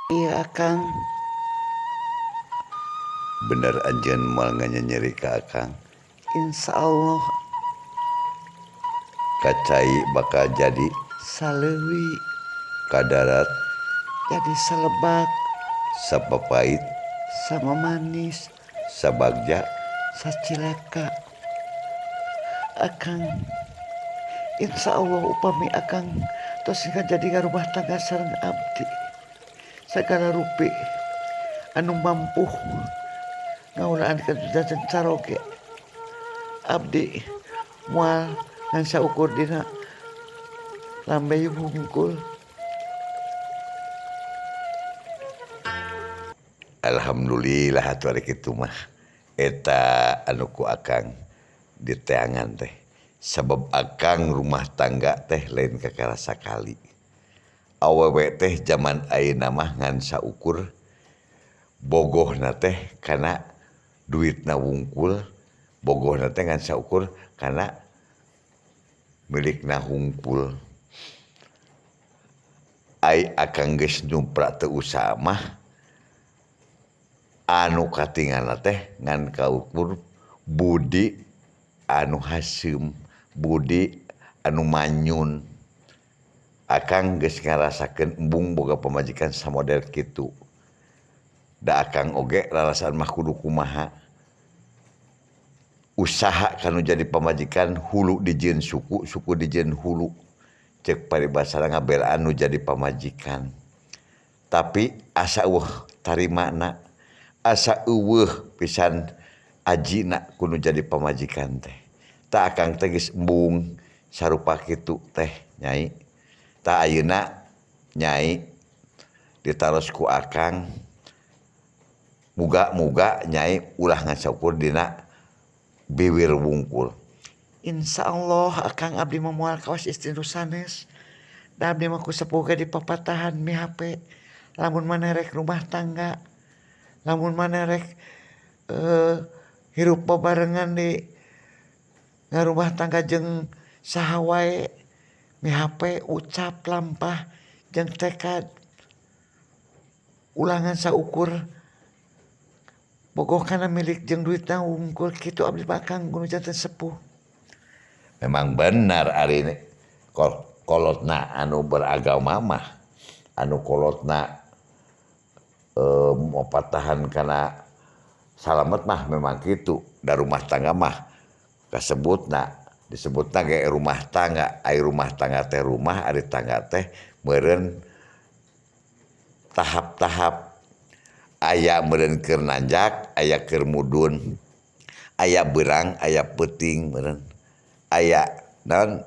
Iya Akang. Bener anjeun moal nganyeri ka Akang. Insya Allah. Kacai bakal jadi saleuwi. Kadarat jadi salebak. Sapapait sama manis. Sabagja sacilaka. Akang insya Allah upami Akang tos jadi ngarumah tangga sareng abdi. Sagala rupi anu mampu ngaulaan kajajan caroge abdi moal ngan saukur dina lambe hungkul. Alhamdulillah atuh ari kitu mah eta anu ku Akang diteangan teh sabab Akang rumah tangga teh lain kakara sakali. Awewe teh zaman ayeuna mah ngan saukur bogohna teh kana duitna wungkul, bogohna teh ngan saukur kana milikna hungkul. Ai Akang geus nyumpra teu usaha mah anu katingalna teh ngan kaukur budi anu haseum, budi anu manyun. Akang geus ngarasakeun embung boga pamajikan samodel kitu. Da Akang oge rarasaan mah kudu kumaha. Usaha kanu jadi pamajikan hulu dijieun suku, suku dijieun hulu. Ceuk paribasana ngabelaan nu jadi pamajikan. Tapi asa eueuh tarimana, asa eueuh pisan ajina kudu jadi pamajikan teh. Tah Akang teh geus embung sarupa kitu teh Nyai. Tah ayeuna Nyai ditaros ku Akang muga-muga Nyai ulah ngan saukur dina biwir wungkul. Insya Allah Akang abdi mah moal kawas istri nu sanes. Da abdi mah ku sepuh ge dipapatahan mi HP. Lamun maneh rek rumah tangga, lamun maneh rek hirup babarengan di ngarumah tangga jeung saha wae mi HP ucap lampah jeung tekad ulangan saukur bogoh kana milik jeung duitna wungkul kitu abdi mah Akang kudu janten sepuh. Memang benar ari ini kolotna anu beragama mah anu kolotna mopatahan kana salamet mah memang kitu. Da rumah tangga mah kasebutna disebutna ge rumah tangga, ai rumah tangga teh rumah, ari tangga teh meureun tahap-tahap. Aya meureun keur nanjak, aya keur mudun, aya beurang, aya peuting meureun. Aya naon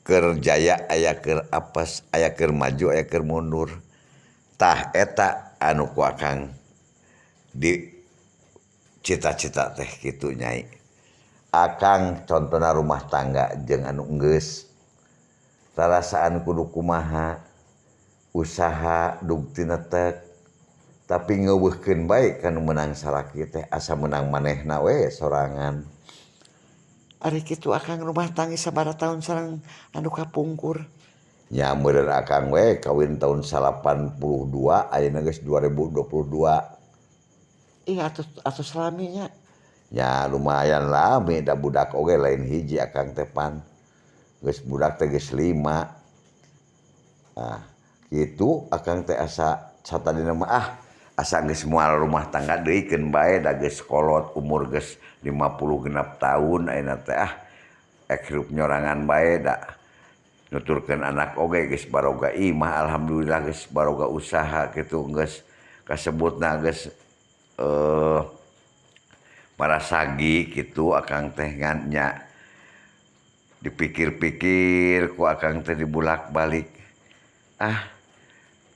keur jaya, aya keur apes, aya keur maju, aya keur mundur. Tah eta anu ku Akang di cita-cita teh kitu Nyai. Akang contona rumah tangga jeung anu enggeus. Rarasaan kudu kumaha, usaha dug tinetek, tapi ngeuweuhkeun bae kanu meunang salaki teh asa meunang manehna we sorangan. Ari kitu Akang rumah tangga sabaraha tahun sareng anu kapungkur. Nya meureun Akang we kawin tahun 82 ayeuna geus 2022. Ih atuh lami nya. Nya lumayan lami da budak oge lain hiji Akang teh pan. Geus budak teh geus 5. Nah, kitu Akang teh asa satadina mah ah asa geus moal rumah tangga deui keun bae da geus kolot umur geus 56 tahun ayeuna teh ah ek hirup nyorangan bae da nuturkeun anak oge geus baroga imah alhamdulillah geus baroga usaha kitu geus kasebutna geus marasagi kitu Akang teh ngan nya dipikir-pikir ku Akang teh dibulak-balik ah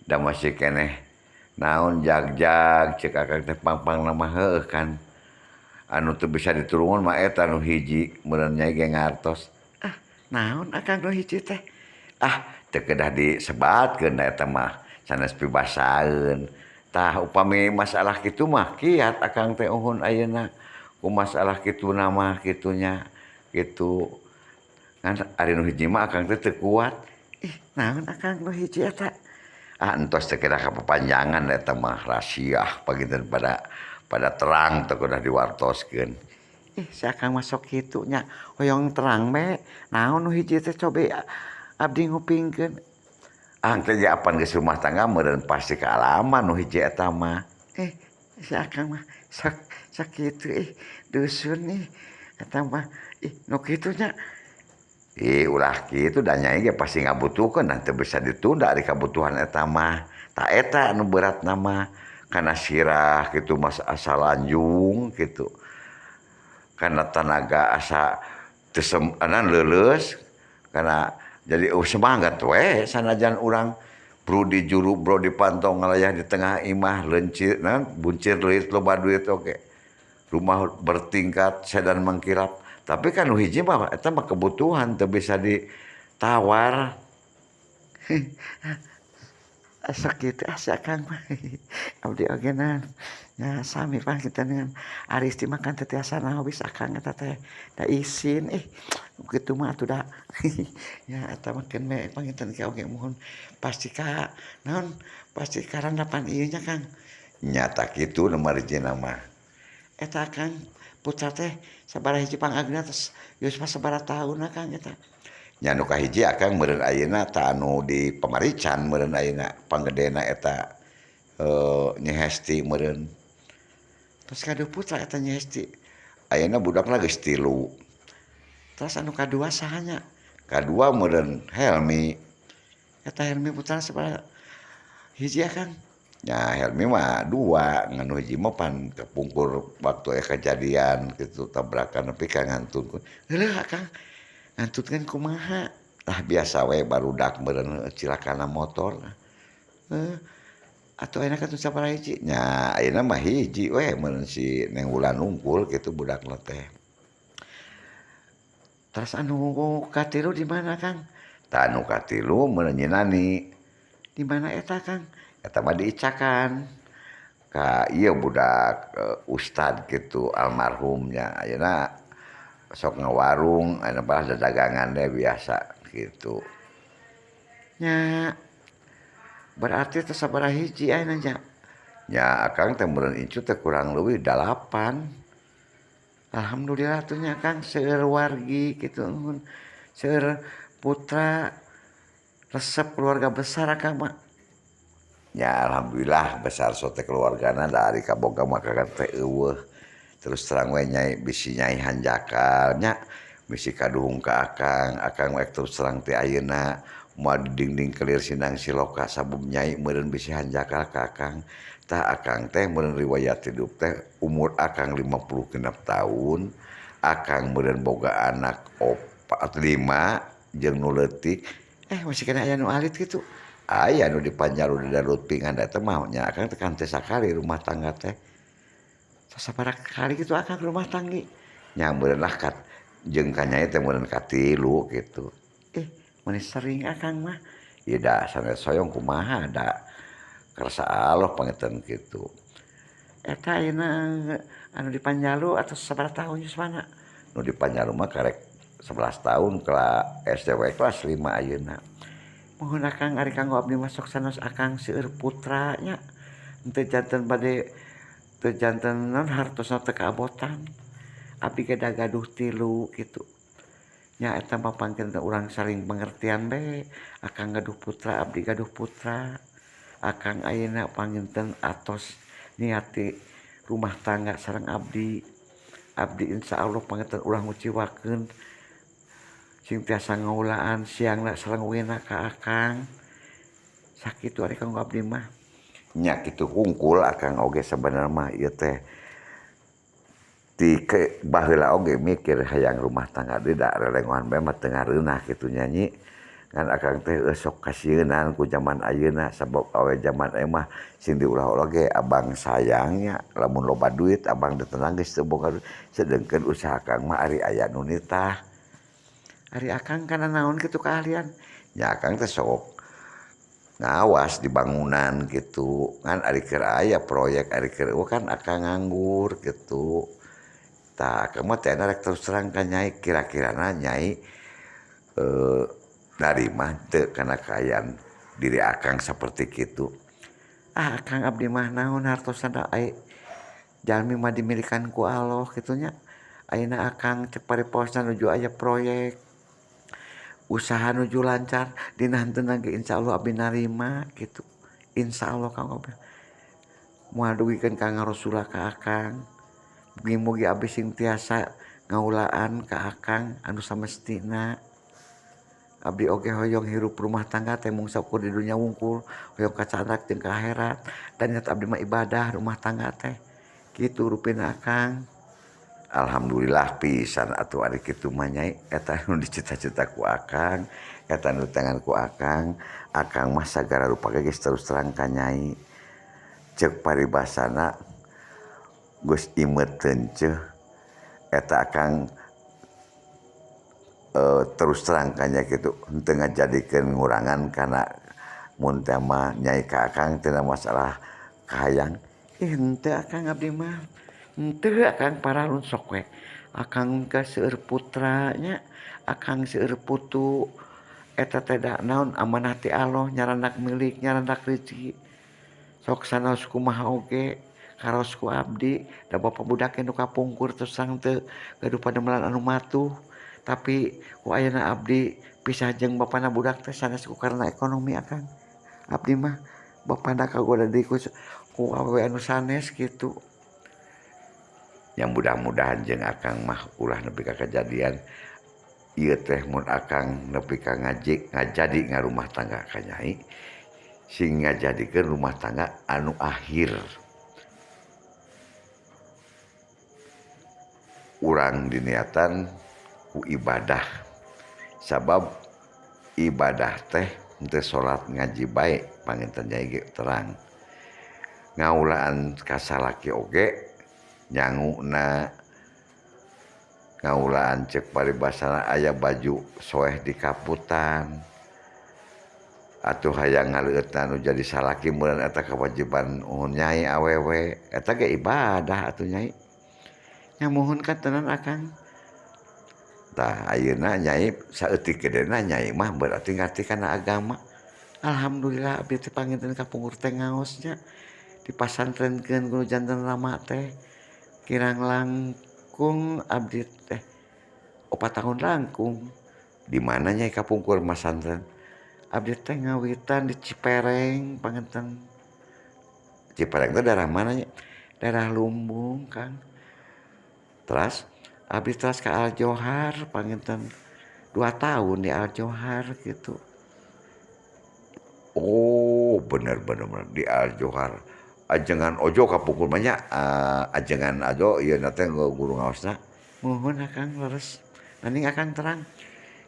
da masih keneh naon jag-jag cek Akang teh pang-pang mah heueuh kan anu teu bisa diturungun mah eta nu hiji meureun Nyai ge ngartos. Ah naon Akang nu hiji teh ah teu kedah disebatkeun da eta mah sanes pibasaeun. Tah upami masalah kitu mah kiat Akang teh uhun ayeuna ku masalah kituna mah kitunya kitu ngan ari nu hiji mah Akang teh teu kuat. Ih naon Akang nu hiji eta Ah entos teh kira kapapanjangan eta mah rasiah panginten pada terang teh kudu diwartoskeun. Ih si akang mah sok kitu nya hoyong terang we naon nu hiji teh cobi abdi ngupingkeun. Ah teh ge apan geus rumah tangga meureun pasti kaalaman nu hiji eta mah. Si akang mah sok sakitu ih dusun ih eta mah ih nu kitu nya. Ih ulah kitu da nyai ge pasti ngabutuhkeun dan teu bisa ditunda ari kabutuhan eta mah. Tah eta anu beratna mah kana sirah kitu mas asa lanjung kitu. Kana tanaga asa teu leuleus kana jadi semangat we sanajan urang bro di juru bro di pantong ngalayah di tengah imah leuncir naon buncir leuit loba duit oge. Rumah bertingkat sedan mengkilap. Tapi kan nu hiji mah eta mah kebutuhan teu bisa ditawar. Asa kitu asa akang mah. Abdi oge naon nya sami pang kita dengan ari istri mah kan teu tiasa nawis akang eta teh da isin ih kitu mah atuh da. Nya eta mah keun we panginten ke oge muhun pasti ka naon pasti karandapan ieu nya Kang. Nya tah kitu nu marijina mah. Eta Kang putra teh sabaraha hiji pangageuna tos yuswa sabaraha taunna Kang eta. Nya nu kahiji akang meureun ayeuna tah anu di Pamarican meureun ayeuna panggedena eta Nyi Hesti meureun. Terus kadua putra eta Nyi Hesti. Ayeuna budakna geus 3. Terus anu kadua saha nya? Kadua meureun Helmi. Eta Helmi putra sabaraha hiji Akang? Nya Helmi mah 2, ngan nu hiji mah pan kapungkur waktu aya kejadian kitu tabrakan nepi ka ngantunkeun. Heueuh Akang, ngantunkeun kumaha? Tah biasa we barudak meureun cilakana motor. Heuh. Atuh ayeuna ka sabaraha hiji? Nya ayeuna mah hiji we meureun si Neng Wulan nungkul kitu budakna teh. Terus anu katilu di mana Kang? Tah anu katilu meureun Nyi Nani. Di mana eta Kang? Eta mah diicakan ka ieu budak ustad kitu almarhumnya ayeuna sok ngawarung ayeuna mah dadagangan we biasa kitu. Nya berarti teh sabaraha hiji ayeuna nya? Nya akang teh meureun incu teh kurang leuwih 8. Alhamdulillah tuh nya Kang seueur wargi kitu nuhun. Seueur putra resep keluarga besar akang mah. Ya alhamdulillah besar sote keluargana dari kaboga mah kakak teh eueuh. Terus terang we nyai bisi nyai hanjakal nya bisi kaduhung ka akang, akang we terus terang teh ayeuna moal dinding kelir sindang siloka sabab nyai meureun bisi hanjakal ka akang. Tah akang teh meureun riwayat hidup teh umur akang 56 tahun, akang meureun boga anak 4 5 jeung nu leutik. Masih kena aya nu alit kitu. Aya nu dipanjaru di Darut Pingan eta mah nya akang teh kan teh sakali rumah tangga teh. Sabaraha kali kitu akang rumah tanggi? Nya meureun lah kat jeung ka nyai teh meureun katilu kitu. Meuni sering akang mah. Ieu da sanes soyong kumaha da kersa Allah panginten kitu. Eta ayeuna anu di Panjalu atau sabaraha tahun yuswana? Nu di Panjalu mah karek 11 tahun kelas SD we kelas 5 ayeuna. Muhun akang ari kanggo abdi mah sok sanes akang seueur putra nya. Henteu janten bade teu janten naon hartosna teu kaabotan. Abdi ge da gaduh 3 kitu. Nya eta mah pangkeun urang saling pengertian bae. Akang gaduh putra, abdi gaduh putra. Akang ayeuna panginten atos niati rumah tangga sareng abdi. Abdi insyaallah panginten ulah nguciwakeun sing tiasa ngaulaan siangna sareng wena ka akang. Sakitu ari kanggo abdi mah. Nya kitu hungkul akang oge sabenerna mah ieu teh ti ke baheula oge mikir hayang rumah tangga deui da relengohan bae mah teu ngareunah kitu nyanyi. Ngan akang teh sok kasieunan ku jaman ayeuna sabab awe jaman ayeuna mah sing diulah-ulah ge abang sayangnya lamun loba duit abang teu tenang geus teu boga duit sedengkeun usaha akang mah ari aya nu nitah. Ari akang kana naon kitu kaahlian? Nya akang teh sok ngawas di bangunan gitu ngan ari keur aya proyek ari keur eueuh kan akang nganggur gitu. Tah akang mah teh rek terus terang ka nyai kira-kirana nyai narima teu kana kaayaan Diri akang saperti kitu. Ah akang abdi mah naon hartosna da ai jalmi mah dimilikan ku Allah kitu nya. Ayeuna akang cek paripaosna nuju aya proyek usaha nuju lancar dina henteu ge insyaallah abdi narima kitu. Insyaallah kang abdi moal dugikeun ka Rasulullah ka akang. Mugi-mugi abdi sing tiasa ngaulaan ka akang anu samestina. Abdi oge hoyong hirup rumah tangga teh mung saukur di dunya wungkul, hoyong kacandak jeung ka akhirat. Dan nyata abdi mah ibadah rumah tangga teh. Kitu rupina akang. Alhamdulillah pisan atuh ari kitu mah nyai, eta nu dicita-cita ku akang, eta nu tangan ku akang. Akang mah sagala rupa ge geus terus terang ka nyai. Ceuk paribasana geus imeut teunceuh eta akang terus terang ka nyai kitu henteu ngajadikeun ngurangan kana mun teh mah nyai ka akang tina masalah kahayang. Ih henteu akang abdi mah. Henteu akang paralun sok we. Akang ka seueur putra nya, akang seueur putu. Eta teh da naon amanah ti Allah nyarandak milik, nyarandak rezeki. Sok sanaos kumaha oge karaos ku abdi da bapa budak nu kapungkur terus terang teu gaduh pademelan anu matuh. Tapi ku ayeuna abdi pisah jeung bapana budak teh sanes ku karena ekonomi akang. Abdi mah bapana kagoda deui ku awewe anu sanes kitu. Yang mudah-mudahan jeung akang mah ulah nepi ka kajadian ieu teh mun akang nepi ka ngajadi ngarumah tangga ka nyai sing ngajadikeun rumah tangga anu akhir. Urang diniatan ku ibadah, sabab ibadah teh henteu salat ngaji bae panginten nyai ge terang. Ngaulaan ka salaki oge nyanguna, ngaulaan ceuk paribasana aya baju soeh di kaputan atuh hayang ngaleueutna nu jadi salaki meureun eta kewajiban uhun nyai awewe eta ge ibadah atuh nyai. Nya muhun katenan akang. Tah ayeuna nyai saeutik gedena nyai mah berarti ngarti kana agama. Alhamdulillah abdi teh panginten kapungkur teh ngaos nya dipasantrenkeun ku janten rama teh kirang langkung abdi teh 4 tahun langkung. Di mana nyai kapungkur masantren? Abdi teh ngawitan di Cipereng panginten. Cipereng teh daerah mana nya? Daerah Lumbung Kang. Teras abdi teras ka Al Johar panginten 2 tahun di Al Johar gitu. Oh bener bener bener di Al Johar. Ajengan ojo kapungkur mah nya, ajengan ajo ieu na teh guru ngaosna. Muhun akang leres. Mending akang terang.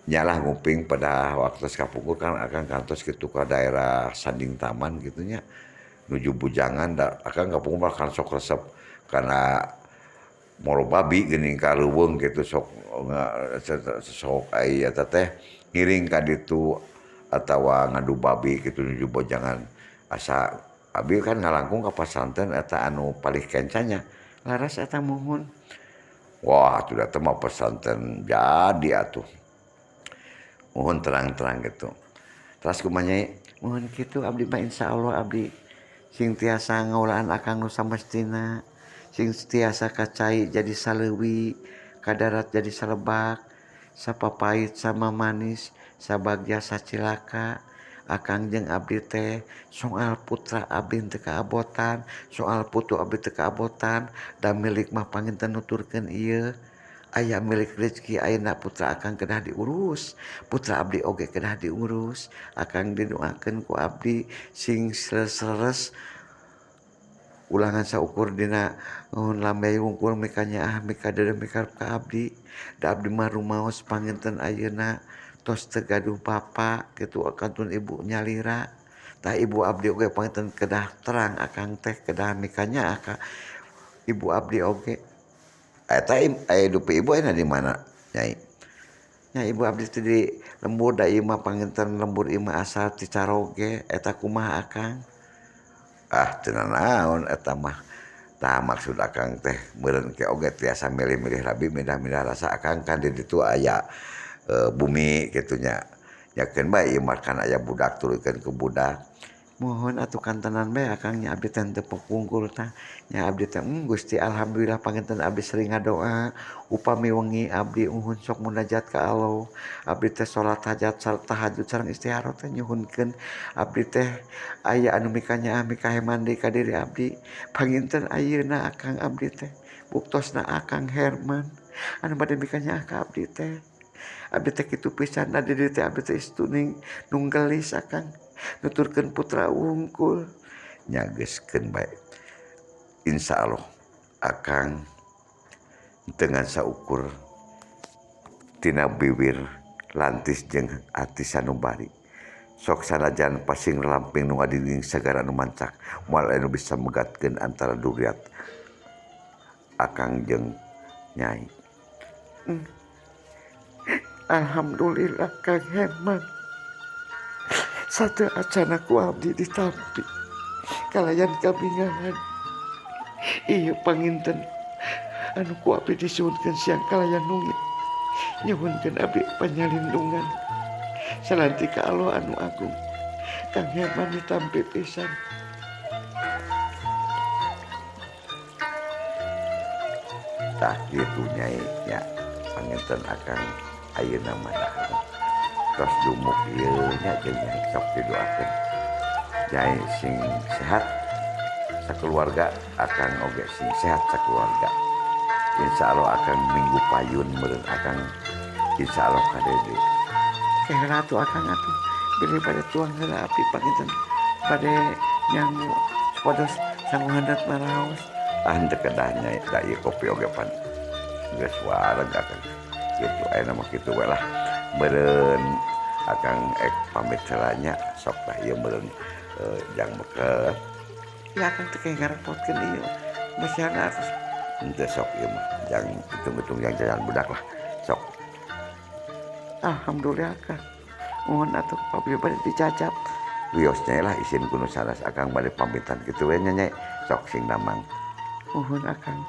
Nyalah nguping pada waktu kapungkur kan akang kantos kitu ka daerah Sanding Taman gitu nya. Nuju Bujangan da akang kapungkur mah kan sok resep kana moro babi geuning ka leuweung kitu sok sok aya eta teh ngiring ka ditu atawa ngadu babi kitu nuju Bojangan. Asa abi kan ngalangkung ka pasantren eta anu palih kencanya. Laras eta muhun. Wah atuh da teh mah pesantren jadi atuh. Muhun terang-terang gitu. Teras kumaha nyai? Muhun kitu abdi mah insyaallah abdi sing tiasa ngaulaan akang nu samestina. Sing tiasa kacai jadi saleuwi, kadarat jadi salebak, sapapait sama manis, sabagja sacilaka. Akang jeung abdi teh soal putra abdi teu kaabotan, soal putu abdi teu kaabotan, da milik mah panginten nuturkeun ieu. Aya milik rezeki ayeuna putra akang kedah diurus, putra abdi oge kedah diurus. Akang didoakeun ku abdi sing sreres ulangan saukur dina nuhun lambe wungkul mika nyaah mika deudeuh mika ka abdi. Da abdi mah rumaos panginten ayeuna tos teu gaduh bapa kitu kantun ibu nyalira. Tah ibu abdi oge panginten kedah terang akang teh kedah mika nyaah ka ibu abdi oge. Eta aya dupi ibu ayeuna di mana nyai? Nya ibu abdi teh di lembur da ieu mah panginten lembur ieu mah asal ti Caroge eta kumaha akang? Ah teu nanaon eta mah. Tah maksud akang teh meureun ke oge tiasa milih-milih rabi mindah-mindah rasa akang kan di ditu aya bumi kitu nya. Yakeun bae ieu mah kan aya budak turunkeun ke budak. Mohon atuh kantenan bae Akang nya abdi teh teu pungkul tah. Nya abdi teh Gusti alhamdulillah panginten abdi sering ngadoa upami wengi abdi uhun sok munajat ka Allah. Abdi teh salat hajat tahajud sareng istiharoh teh nyuhunkeun abdi teh aya anu mikanyaah mikaheman deui ka diri abdi. Panginten ayeuna Akang abdi teh buktosna Akang Herman anu bade mikanyaah ka abdi teh. Abdi teh kitu pisan da di dieu teh abdi teh istuning nunggelis Akang. Nuturkeun putra wungkul nya geuskeun bae. Insyaallah Akang dengan saukur tina biwir lantis jeung ati sanubari. Sok sanajan pasing lamping nu ngadinding sagara nu mancak moal anu bisa megatkeun antara duriat Akang jeung Nyai. Alhamdulillah Kang Herman. Satu acana ku abdi ditampi kalayan kabingahan. Ieu panginten anu ku abdi disuhunkeun siang kalayan nungit. Nyuhunkeun abdi panyalindungan salanti ka Allah anu agung. Kang Herman ditampi pisan. Tah kitu Nyai nya panginten Akang ayeuna mah tos dumuk ieu nya jeung Nyai sok didoakeun. Nyai sing sehat sakeluarga, Akang oge sing sehat sakeluarga. Insyaallah Akang minggu payun meureun Akang insyaallah ka deui. Heula atuh Akang atuh bilih bade tuang heula abdi panginten bade nyangu supados sanguhandat maraos. Ah henteu kedah Nyai da ieu kopi oge pan geus wareg Akang. Kitu ayeuna mah kitu we lah. Meureun Akang ek pamit heula nya sok tah ieu meureun jang bekel. Ya Akang teh ngarepotkeun ieu masiana atuh. Henteu sok ieu mah jang hitung-hitung jang jajan budak lah sok. Alhamdulillah Akang. Mohon atuh abdi bade dicacap. Wios Nyai lah isin ku nu sanes Akang bade pamitan kitu we nya Nyai. Sok sing damang. Mohon Akang.